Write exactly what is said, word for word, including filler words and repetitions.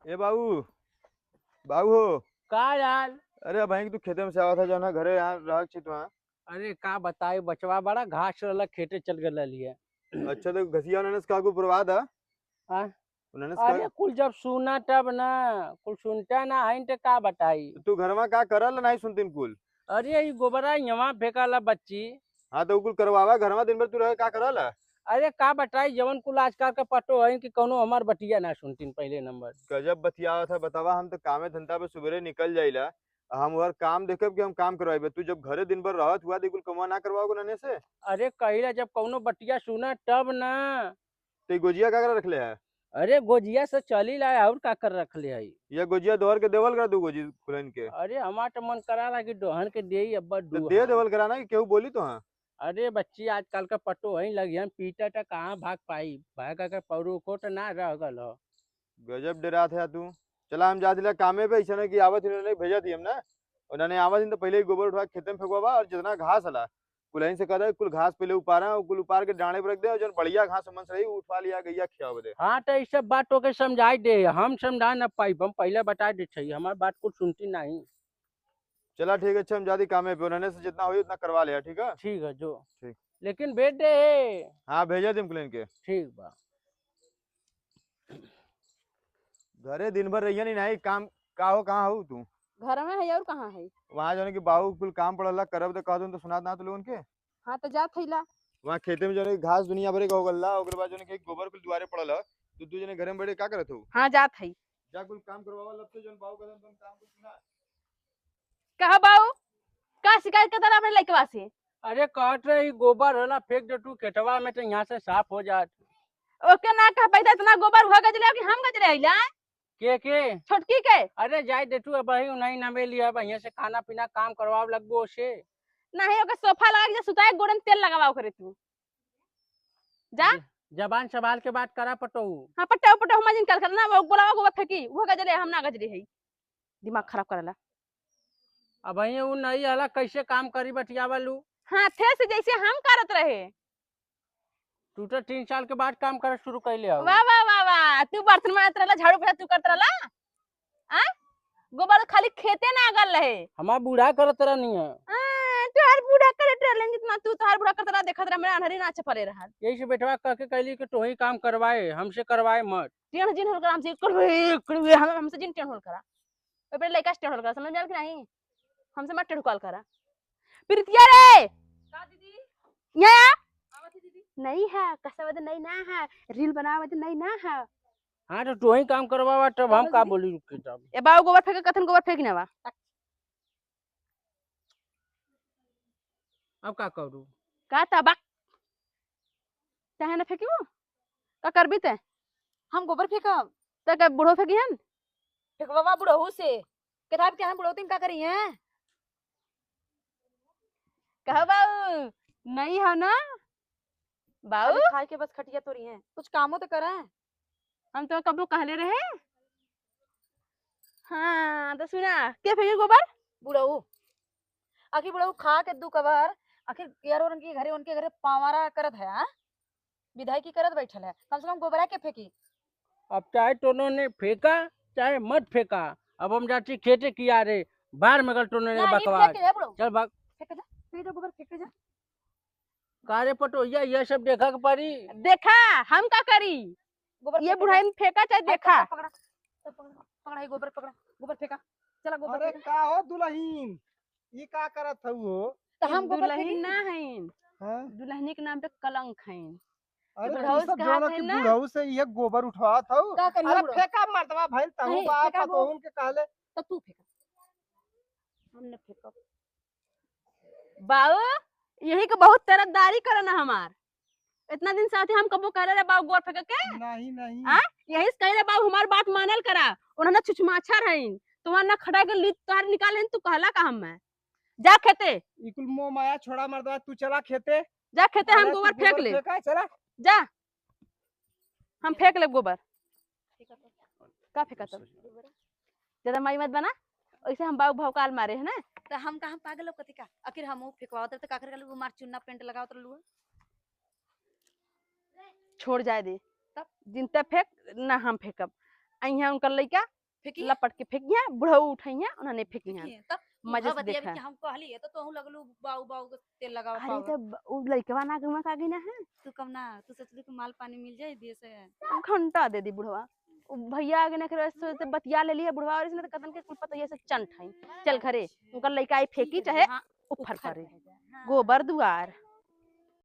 ए बाबू, बाबू हो। का यार? अरे भाई, तू खेते में से आवत है, जौन है घरे यहाँ रहक छी तू, हाँ? अरे का बताई, बचवा बड़ा घास रहला, खेते चल गल रहली है। अच्छा, तो घसिया उन्होंने से का कुल पुरवा दा? हाँ? उन्होंने से अरे का कुल जब सुना तब ना, कुल सुनता ना है तो का बताई? तो तू घरवा का करल नहीं सुनतीन कुल? अरे ई गोबरा यहाँ फेंकाला बच्ची। हाँ, तो कुल करवावा, घरवा दिन भर तू रहे का करल? अरे का बताई, जवन कुल आजकल के पटो है कि कौनो हमार बतिया ना सुनतीन पहले नंबर। गजब बतियावत है, बतावा, हम तो कामे धंधा पे सुबेरे निकल जाइला, हम हर काम देखब कि हम काम करवाइबे, तू जब घरे दिन भर रहत हुआ, तो कुल कमवा ना करवाओगे नने से? अरे कहिला जब कौनो बतिया सुना तब ना। तो ई गोजिया का कर रखले है? अरे गोजिया से चली ला, और का कर रखले है? ये गोजिया दोहर के देवल करा, दू गोजी खुलन के। अरे हमार तो मन करा ला कि दोहन के देई अब्बा तो दू दे हाथ। देवल करा ना कि केहू बोली तो हाँ। अरे बच्ची, आजकल का पटो है लगियन पीटा टा कहाँ भाग पाई, भाग का पौरू को तो ना रह गल हो। गजब डेरात है तू। चला हम जात हिला कामे पे, ऐसा ना कि आवत ही उन्होंने भेजा थी हम ना। उन्होंने आवत ही तो पहले ही गोबर उठवा के खेते में फेंकवा बा और जितना घास हला, कुलहिन से कह दे, कुल घास पहले उपारा, कुल उपार के डांडे पर रख दे, और जौन बढ़िया घास मन से रही, उठवा लिया गैया खियावे दे। हाँ, तो ई सब बात तोके समझाई दे, हम समझा न पाई, हम पहले बता दे छई, हमार बात कुछ सुनती नहीं। चला ठीक है, अच्छा हम जाती कामे पे, उन्होंने से जितना होई उतना करवा लिया, ठीक है? ठीक है, जो। ठीक। लेकिन भेज दे। हाँ, भेजा दे कुलहिन के। ठीक बा। घरे दिन भर रहिया नहीं, नहीं काम का हो, कहाँ हो तू? घर में है और कहाँ है? वहाँ जौन कि बाबू कुल काम पड़ला करब तो कहत हूँ तो सुनात ना तो लोगन के। हाँ तो जात है ला। वहाँ खेते में जौन कि घास दुनिया भरे का हो गल्ला, ओकरे बाद जौन कि गोबर कुल दुआरे पड़ला, तो तू जने घरे में बैठे का करत हो? हाँ जात है। जा कुल काम करवावा लब से जौन बाबू कहत हूँ काम कुल सुना। कहा बाऊ, का शिकायत करता रहा अपने लइकवा से? अरे कहत रहे, "ई गोबर होला, फेंक दे तू खेतवा में, तो यहाँ से साफ हो जात।" ओके ना कह पैदा, इतना गोबर हुआ गजले कि हम गजले अइला? के, के? छोटकी के। अरे जाए दे तू, अब ही उन्हीं नवे लिया, अब यहाँ से खाना पीना काम करवाओ लगबो से। नहीं, ओके सोफा लगा के सुताए, गोड़न तेल लगावा ओकरे तू। जा। ज-, जबान संभाल के बात करा पटोहू। हाँ, पटोहू, पटोहू, हम जिन कल करना, वो बोलावा गोबर फेंकी, वो गजले, हम ना गजले है। दिमाग खराब करला। अब ये उ नहीं हला, कैसे काम करी बतियावा लू? हाथे से जैसे हम करत रहे। तू तो तीन साल के बाद काम करे शुरू कैले हो। वाह, वाह, वाह, वाह, तू बर्तन मारत रहला, झाड़ू पोछा तू करत रहला? आ? गोबर खाली खेते ना गल रहे। हमार बूढ़ा करत रहनी है। आ, तोहार बूढ़ा करत रहलन जितना तू तोहार बूढ़ा करत रहा, देखत रहा, मेरा अनहरी ना चपले रहा। यही से बेटवा कह के कहली कि तोही काम करवाए, हमसे करवाए मत। टेढ़ जिन होल करा, हमसे करवाए, करवाए, हम, हमसे जिन टेढ़ होल करा। ओपरे लइका से टेढ़ होल करा, समझ में आयल कि नहीं? हमसे मत टेढ़ कॉल करा। प्रीतिया रे! का दीदी? यहाँ आ। आवत ही दीदी। नहीं है, कसा बदे नहीं ना है, रील बनावे बदे नहीं ना है। हाँ, तो तू ही काम करवावा, तब हम का बोली, रुक के तब। ए बाऊ, गोबर फेंके, कथन गोबर फेंक ना बा। अब का करू? का तबा? चाहे ना फेंकियो? का करबी ते? हम गोबर फेंकब। त का बुढ़ऊ फेंकिहन? फेंकवा बुढ़ऊ से। किताब के हम बुढ़ऊ तीन का करी हैं? कहो बाऊ, नहीं हो ना? बाऊ? खाली खाए के बस खटिया तोरी हैं। कुछ कामो तो करा। हम तो कबो कहले रहे। हाँ, तो सुना, के फेंके गोबर? बुढ़ऊ। आखिर बुढ़ऊ खा के दू कबर, आखिर यार उनके घरे, उनके घरे पावारा करत है, हाँ? विधायकी करत बैठल है, कम से कम गोबरा के फेंकी। अब चाहे तोनो ने फेंका, चाहे मत फेंका, अब हम जाती खेते किया रे, बाहर में गल तोनो ने नहीं, बकवास। फेंक दे, बुढ़ऊ। चल भाग। फेंक जा, फेंक जा, गोबर फेंक जा। का रे पटोहिया, ये सब देखा के पड़ी? देखा, हम का करी? गोबर ये फेंक दे। बुढ़ाई में फेंका चाहे देखा। पकड़ा, पकड़ा, पकड़ा, ये गोबर पकड़ा, गोबर फेंका। चला गोबर अरे फेंका। का हो दुलहिन, ई का करत हऊ हो? तो हम गोबर दुलहिन फेंकी? ना हईन। हाँ? दुलहिनी के नाम पे कलंक हईन। अरे बुढ़ऊ तू से सब कहा जोनो थे कि ना? बुढ़ऊ से ये गोबर उठवात हऊ। का करी अरे बुढ़ऊ? फेंका मर्दवा भइल तहू नहीं, बा फेंका पतोहुन के कहले। तो तू फेंका। हम न फेंकब। बाऊ, यही के बहुत तरफदारी करन हमार। इतना दिन साथे हम कबो करे रे बाऊ गोर फेंके के? नहीं, नहीं। आ? यही से कहे रे बाऊ हमार बात मानल करा। उन्होंने छुछमाछर हईन। तुम्हार ना खटा के लीद तार निकाल हईन, तू कहला का हम मैं? जा खेते। ई कुल मोह माया छोड़ा मर्दवा, तू चला खेते। जा खेते, हम अरे तू गोबर फेंक गोबर ले। फेंका, चला। जा। हम फेंक लेब गोबर। का फेंका तब? ज्यादा माई मत बना, वैसे हम बाऊ भौकाल मारे है ना। तो हम का, हम पागल लोग कथी का? आखिर हम फेंकवावत रहे तो का करे, वो मार चुन्ना पेंट लगावत रहलू है। छोड़ जाए दे। तब? जिनते फेंक, ना हम फेंकब। अइहें उनकर लइका, फेंकी है? लपट के फेंकिहें, बुढ़ऊ उठइहें, उन्हने फेंकिहें। फेंकिहें, तब मजे से देखा। कि हम कहली है, तो तोहू लगलू बाऊ, बाऊ के तेल लगावा अरे, पावा। तब उ लइकवा ना गवा का गई ना है। तू कम ना, तू सोचलू कि माल पानी मिल जाए, दिए से। घंटा दे दी बुढ़वा। उ भैया आगे ना करे, ऐसे, ऐसे बतिया ले लिया बुढ़वा, और इसने तो कतन के कुल पतैया से चंट है। चल घरे, उनकर लइका आई फेंकी, चल, चाहे हाँ, उफर उफर करे। रह जाए, हाँ। गोबर दुआर।